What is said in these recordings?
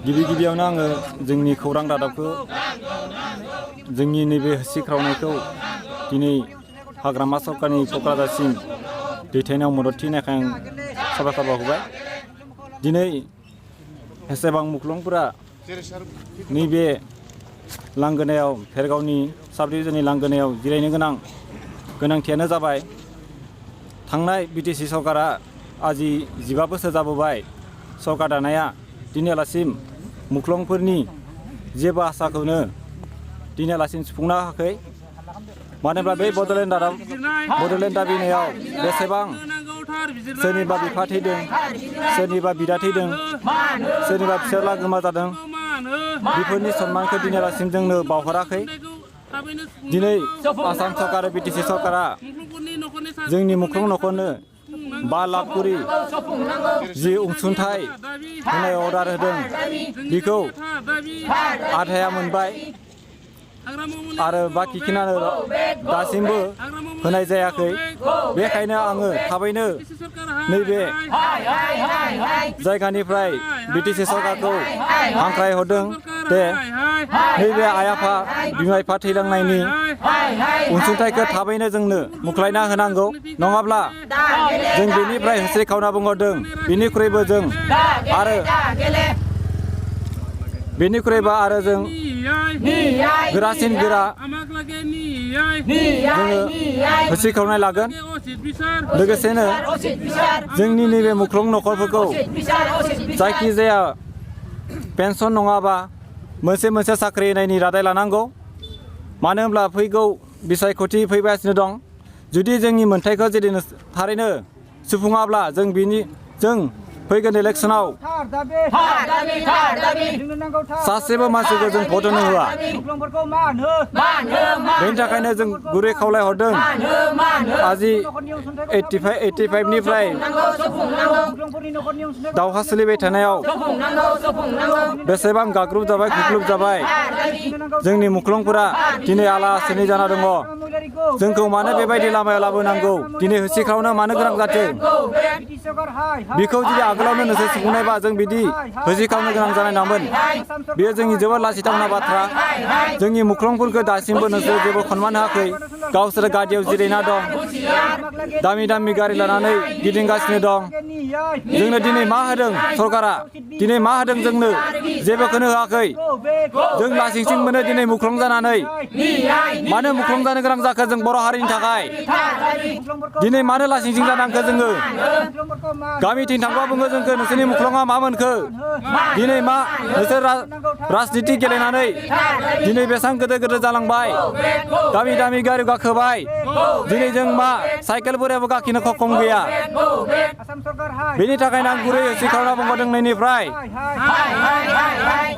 गिबियावनो आङो जोंनि खौरां रादाबखौ जोंनि नैबे होसिख्रावनायखौ दिनै हाग्रामा सरकारनि क'क्राझारसिम दैथायनायाव मददथि होनायखाय आं साबायखर बावबाय। दिनै एसेबां मुख्लंफोरा नैबे लांगोनायाव भेरगावनि साब डिभिजननि लांगोनायाव जिरायनो गोनांथियानो जाबाय थांनाय बिटिसि सरकारा आजि 15 बोसोर जाबोबाय सरकार दानाया दिनैयालासिम मुख्लंफोरनि जेबो आसाखौनो दिनैयालासिम सुफुंनो हायाखै। मानो होनब्ला बे बड'लेण्ड दाबिनायाव बेसेबां सोरनिबा बिफा थैदों, सोरनिबा बिदा थैदों, सोरनिबा फिसाज्ला गोमा जादों, बेफोरनि सन्मानखौ दिनैयालासिम जोंनो बावहराखै। दिनै आसाम सरकार बिटिसि सरकारा जोंनि मुख्लं न'खरनो 5 लाख करि जि अनसुंथाइ होनाय अर्डार होदों बेखौ आधाया मोनबाय आरो बाखिखिनियानो दासिमबो होनाय जायाखै। बेखायनो आङो थाबैनो नैबे जायगानिफ्राय बिटिसि सरकारखौ हांख्रायहरदों दे नैबे आइ आफा बिमा बिफा थैलांनायनि अनसुंथाइखौ थाबैनो जोंनो मुख्लायना होनांगौ, नङाब्ला जों बेनिफ्राय होस्रिखावना बुंहरदों बेनिख्रुइबो जों जों गोरासिन गोरा जोङो होस्रिखावनाय लागोन। लोगोसेनो जोंनि नैबे मुख्लं न'खरफोरखौ जायखिजाया पेन्सन नङाबा मोनसे साख्रि होनायनि रादाय लानांगौ। मानो होनब्ला फैगौ बिसायख'थि फैगासिनो दं। जुदि जोंनि मोन्थाइखौ जुदि थारैनो सुफुङाब्ला जों फैगोन इलेक्सनाव सासेबो मानसिखौ जों भट होनो होआ। बेनि थाखायनो जों गुरै खावलायहरदों आजि 85 निफ्राय दावहा सोलिबाय थानायाव बेसेबां गाग्रुब जाबाय जोंनि मुख्लंफोरा दिनै आलासिनि जाना दङ। जोंखौ मानो बेबायदि लामायाव लाबोनांगौ, दिनै होसिख्रावनो मानो गोनां जाथों? बेखौ जुदि आगोलावनो नोंसोर सुफुंनायबा जों बिदि होसिख्रावनो गोनां जानाय नङामोन। बेयो जोंनि जोबोद लाजिथावना बाथ्रा। जोंनि मुख्लंफोरखौ दासिमबो नोंसोर जेबो सन्मान होआखै। गावसोर गारियाव जिरायना दं, दामि गारि लानानै गिदिंगासिनो दं। जोंनो दिनै मा होदों सरकारा? दिनै मा होदों जोंनो? जेबोखौनो होआखै। जों लासिंसिं मोनो दिनै मुख्लं जानानै। मानो मुख्लं जानो गोनां जाखो जों बर' हारिनि थाखाय? दिनै मानो लासिंसिं जानांखो जोङो? गामिथिं थांबा बुङो जोंखौ नोंसोरनि मुख्लङा मा मोनखो? दिनै मा नोंसोर राजनिति गेलेनानै दिनै बेसेबां गोदोर जालांबाय? दामि गारि गाखोबाय। दिनै जों मा साइकेल बोरायाबो गाखिनो खम गैया। बेनि थाखायनो आं गुरै होसिख्रावना बुंहरदों नैनिफ्राय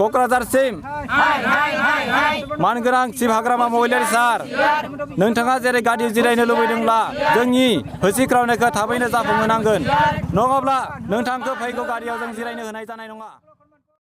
क'क्राझारसिम मानगोनां चिफ हाग्रामा महिलारि सार, नोंथाङा जेरै गारि जिरायनो लुबैदोंब्ला जोंनि होसिख्रावनायखौ थाबैनो जाफुंहोनांगोन, नङाब्ला नोंथांखौ फैगौ गारियाव जों जिरायनो होनाय जानाय नङा।